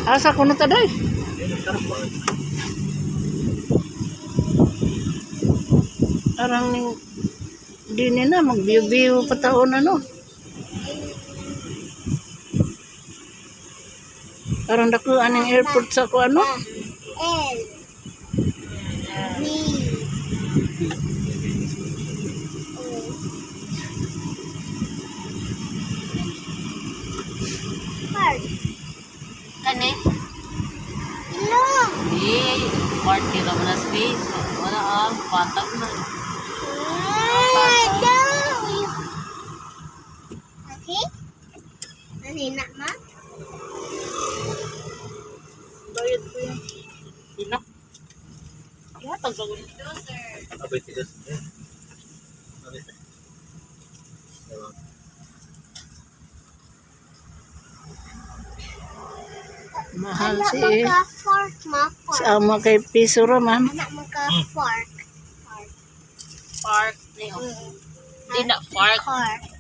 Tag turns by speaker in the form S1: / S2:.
S1: Asa ko na taday? Arang ning dini na magbiyo-biyo pa taon ano. Arang dako aning airport sa ko ano.
S2: L V O. Heart.
S3: Kani?
S2: Ilong.
S3: Di, part kira mo na space. Wala ah, patag na.
S2: Ah, no. Okay? Ano yun na, ma?
S1: Bayad ko yan.
S3: Sila. Yatag sa gulo.
S4: Abay, tigas. Abay.
S1: Mahal
S2: Anak
S1: si
S2: mo ka fork, ma. Fork.
S1: sa ama kay piso ra man.
S2: Anak mo ka fork. Fork.
S3: Park. Di na, park.
S2: Car.